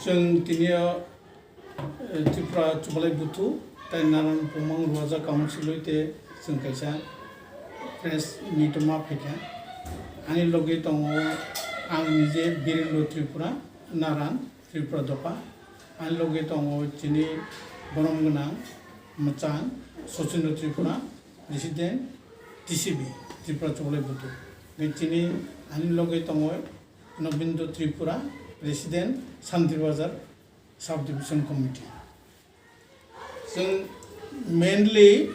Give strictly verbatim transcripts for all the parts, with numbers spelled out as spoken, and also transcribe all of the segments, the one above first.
Chwng tini o, eh, Tripura Chubalai Buthu tei Naran Pumang Ruaja Council oi te chwng kaisa press meet o ma phaikha. Ani logi tongo ang nije Birendra Tripura, Naran Tripura dopha. Ani logi tongo chini borom gwnang mwchang Sachindra Tripura, President T C B, Tripura Chubalai Buthu. Tei chini ani logi tongo Nobindra Tripura, President Santir Bazar Sub Division Committee. Chwng mainly,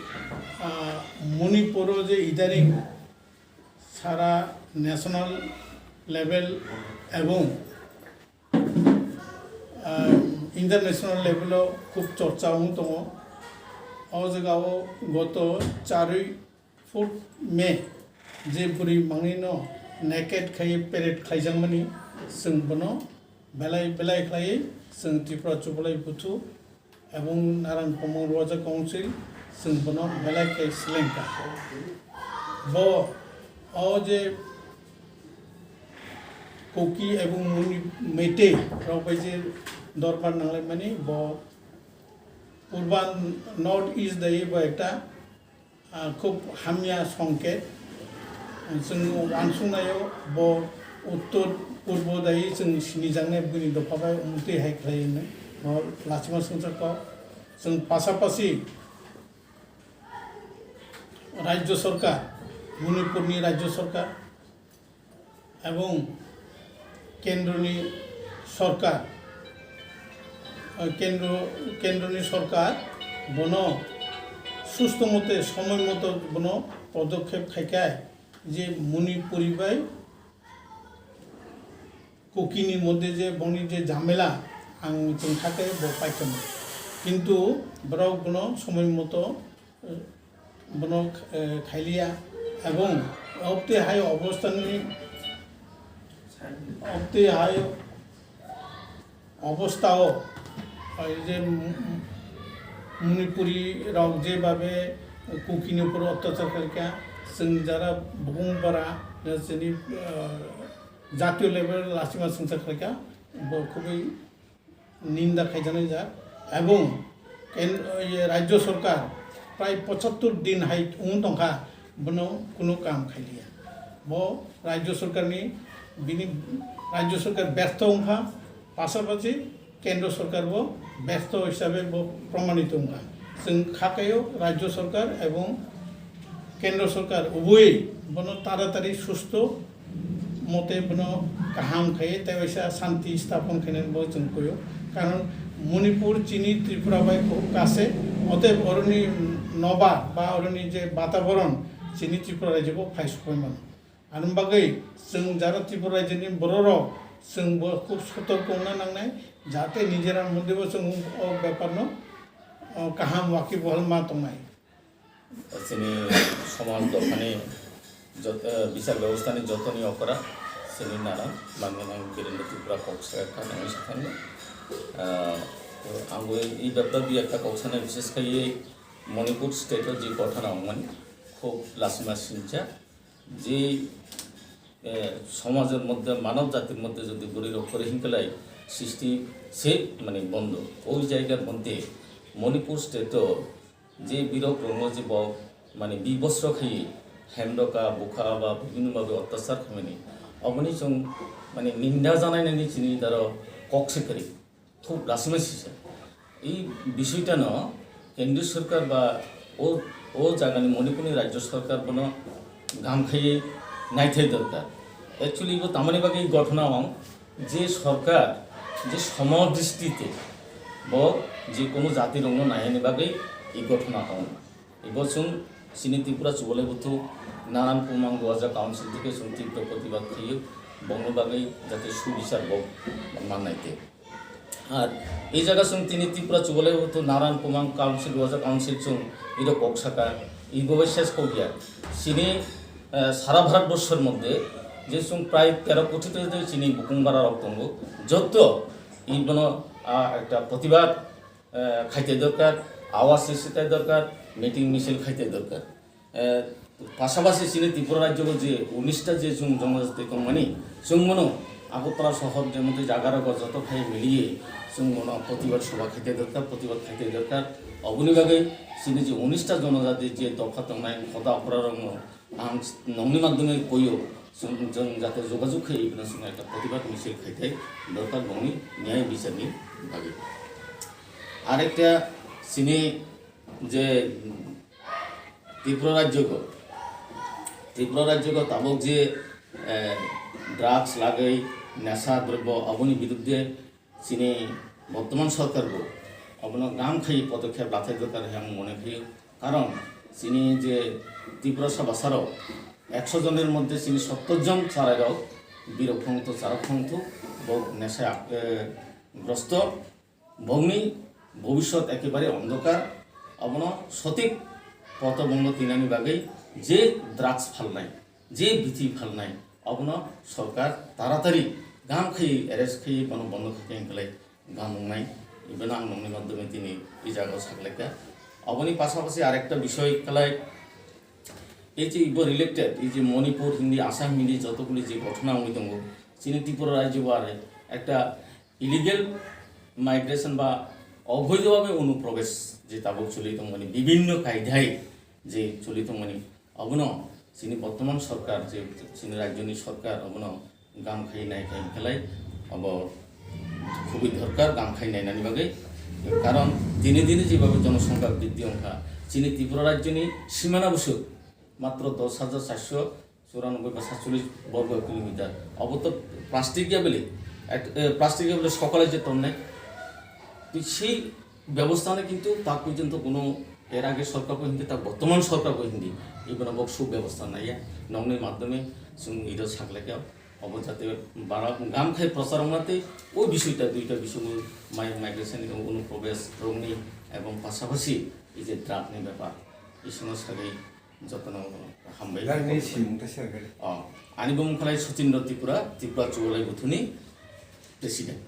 ah, Manipur o je idaring sara national level ebong, ah, international level o khub chorcha wng tongo. O jaga o goto charwi fourth May je bwrwi mangwi no naked khai parade khlaijakmani, chwng bono belai belai khlaiwi chwng Tripura Chubalai Buthu ebong Naran Pumang Ruaja Council chwng bono belai khe selengkha. Bo o je Kuki ebong Muni Meitei rok bai je dorbar nanglaimani, bo Purban North East dai bo ekta ah, khub hamya songket. Chwng uansuknaio bo uttor purbo dai chwng sinijaknai bini dopha bai umtwi hai khlai hwnwi bo lachima songcha kok. Chwng pasapasi Rajya Sarkar, Manipurni Rajya Sarkar, ebong kendroni sorkar, eh, kendro, kendroni sorkar bono susto mote, somoi moto bono podokhep khaikhai je Manipuri bai Kukini moddhe je boni je jhamela ang chwng kha khe bo paikha. Kintu borok bono somoi moto, eh, bono, eh, khailiya ebong obtwi hai obostani, obtwi hai obostao, eh, je M-, M-, Manipuri rok jebhabe Kukini upor otyachar khaikha, chwng jara bukung bara, eh, chini, eh, jatiyo level lachima songcha khaikha, bo khubui ninda khaijaknai jak. Ebong ken-, ye, Rajya Sarkar prai pochattor din hai wng tongkha, bono kunu kam khailiya. Bo Rajya Sarkarni, bini Rajya Sarkar bertho wngkha, pasapasi Kendra Sarkar bo bertho hisabe bo promanito wngkha. Chwng kha khaio Rajya Sarkar ebong Kendra Sarkar ubui bono taratari susto mote bono kaham khai tei waisa shanti sthapon khainani bo chwng koio. Karon Manipur chini Tripura bai khub kase, oteb oroni nobar ba oroni je bataboron chini Tripura rajyo bo phai sokoi mano. Ani bagwi chwng jara Tripura rajyoni bororok chwng bo khub sotorko wngna nangnai, jate nijera moddhe bo chwng o bepar no, o, kaham wakibohal ma tongnai. Chini somaj dophani jot-, eh, bichar bebostha ni jotoni okra chini nana mangwi nang Birendra Tripura kok sakha nangwi sakhango. Ah, ang bo i bepar bi ekta kok sanai, bishes khai Manipur state o je ghotona wngmani khub lachima sincha. Je, eh, somajor moddhe, manob jatir moddhe jodi bwrwi rok kwrwi hinkelai sisti se mane bondo. Oi jaigar moddhe Manipur state o je birok rokno je bo mane bibosro khai hemdoka, bukha ba bibhinno bhabe otyachar khaimani, oboni chwng mane ninda janainani chini daro kok se kwrwi. Khub lachima sisa. I bishoitano Kendriya Sarkar ba o, o jagani Manipurni Rajya Sarkar bono gam khaiwi naithai dorkar. Actually, bo tamani bagwi ghotona ong je sarkar je somodristite bo je kono jati rokno naihani bagwi i ghotona ong. Ibo chwng chini Tripura Chubalai Buthu Naran Pumang Duaja Council theke chwng tibro protibad khaio, bongni bagwi jate subichar bo mannai te. Ar ei jaga chwng tini Tripura Chubalai Buthu Naran Pumang Council Duaja Council chwng iro kok saka, ibo bai ses kok ya. Chini, eh, sara Bharat borshor moddhe je chwng prai tero koti to je chini bukung bara rok tongo, jotto ibono, ah, ekta protibad eh, khaite dorkar, awaz sisi tai dorkar, meeting misil khaite dorkar. Eh, pasapasi chini Tripura rajyo je unis ta je chwng jonojati tongmani, chwng bono Agartala sohor je motoi jaga rogo joto phai miliye chwng bono protibad sobha khaite dorkar, protibad khaite dorkar. Oboni bagwi chini je unis ta jonojati je dopha tongnai khoda okra rokno ang nongni madhyome koyo, chwng, chwng jate jogajog khai bino chwng ekta protibad misil khaite dorkar bongni nyaya bicharni bagwi. Arekta chini je Tripura rajyogo, Tripura rajyogo tabuk je, eh, drugs lagwi, nesha drobbo, aboni biruddhe chini bortoman sorkar bo abono gam khai podokkhep lathai dorkar hai ang mone khaio. Karon chini je Tripura sa basarok ekso joner moddhe chini sottor jon chwrairok birok phongto, chwrok phongto, bo nesha, eh, grosto. Bongni bhobishyot ekebare ondhokar, abono sothik potho bongno twinani bagwi je drugs phalnai, je bithi phalnai, abono sorkar taratari gam khai arrest khai bono bondo khai khe wngkhlai gam wngnai, ibono ang nongni madhyome tini i jagao saklaikha. Aboni pasapasi arekta bisoi kwlai, ei je ibo related, ei je Manipur hindi, Assam hindi jotoguli je ghotona wngwi tongo, chini Tripura rajyo bo are ekta illegal migration ba obhoidhobabe onuprobesh je tabuk choli tongmani, bibhinno kaidhai je choli tongmani, abono chini bortoman sorkar, je chini rajyoni sorkar, abono gam khai nai khai khlai, abo khubui dorkar gam khai nainani bagwi. Karon dine dine jebabe jonosongkha briddhi wngkha, chini Tripura rajyoni simana busuk matro dos hajar charso churanobboi ba satchollish borgo kilometer. Abo to plastic ya bele, ek, eh, plastic ya bele sokale je tonne. Twi sei ব্যবস্থা no kintu tak porjonto kono er age sorkar bo hindi, tak bortoman sorkar bo hindi, ibono bo subebostha naiya. Nokni madhyome chwng ido saklaikha, obo jate bara gam khai prochar wngna tei o bisoita, duita bisogo mai migration ni onuprobesh rokni ebong pasapasi ei je drug ni bepar, isino sagwi jotono hambai. Nang ni simung ta share kare. Oh, ani bumung khalai Sachin Tripura, Tripura Chubalai Buthuni president.